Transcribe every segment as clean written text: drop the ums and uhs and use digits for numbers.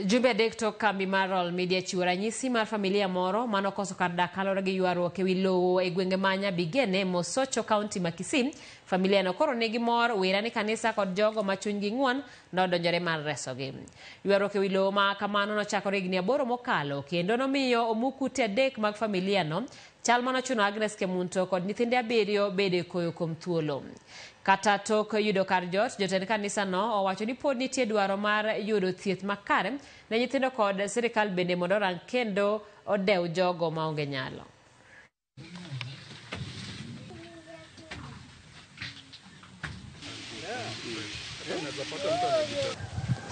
Jumbe adek tok kambi mar Royal Media chiwo ranyisi mar familia moro manokoso kar dak kaluwore gi ywaruok ewi lowo e gwenge ma Nyabigene, Mosocho, kaunti ma Kisii. Familia no koro nigi mor wira ni kanisa kod jogo ma chunygi ng'won nodonjore mar resogi. Ywaruok ewi lowo ma kamano nochakore higni 8 mokalo kendo nomiyo omuk ute 3 mag familia no, chal manochuno Agnes Kemunto kod nyithinde 7 bedo e koyo kuom thuolo. Kata tok yudo kar jot, jotend kanisa no owacho ni pod nitie dwaro mar yudo thieth makare ne nyithindo kod sirikal bende mondo orang kendo odew jogo maonge nyalo.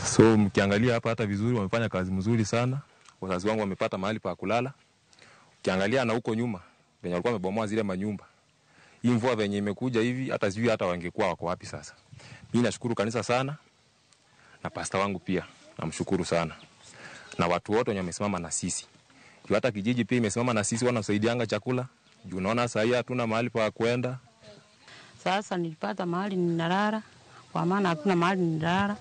So mkiangalia hapa hata vizuri wamefanya kazi mzuri sana. Wazazi wangu wamepata mahali pa kulala. Ukiangalia na huko nyuma venye walikuwa wamebomoa zile manyumba. Hii mvua venye imekuja hivi hata sijui hata wangekuwa wako wapi sasa. Mimi nashukuru kanisa sana na pasta wangu pia namshukuru sana. Na watu wote wenye wamesimama na sisi. Juu hata kijiji pia imesimama na sisi, wanasaidianga chakula. Juu unaona sasa hii hatuna mahali pa kwenda. Sasa nilipata mahali ninalala, kwa maana hakuna mahali ninalala.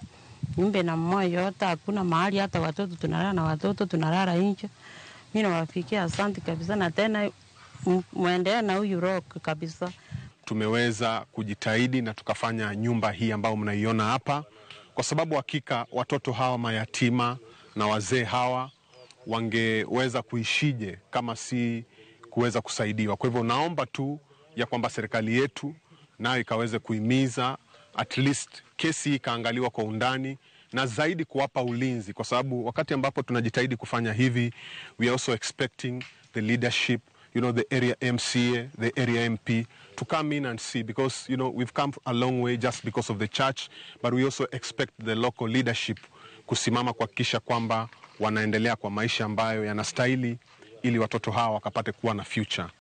Nyumba na moyo yote hakuna mahali, hata watoto tunalala na watoto tunalala nje. Mimi nawafikia asante kabisa, na tena muendelee na huyu rock kabisa. Tumeweza kujitahidi na tukafanya nyumba hii ambayo mnaiona hapa, kwa sababu hakika watoto hawa mayatima na wazee hawa wangeweza kuishije kama si kuweza kusaidiwa. Kwa hivyo naomba tu ya kwamba serikali yetu nayo ikaweze kuhimiza at least kesi hii ikaangaliwa kwa undani na zaidi kuwapa ulinzi, kwa sababu wakati ambapo tunajitahidi kufanya hivi, we are also expecting the leadership, the area MCA, the area MP to come in and see, because we've come a long way just because of the church, but we also expect the local leadership kusimama kuhakikisha kwamba wanaendelea kwa maisha ambayo yanastahili ili watoto hawa wakapate kuwa na future.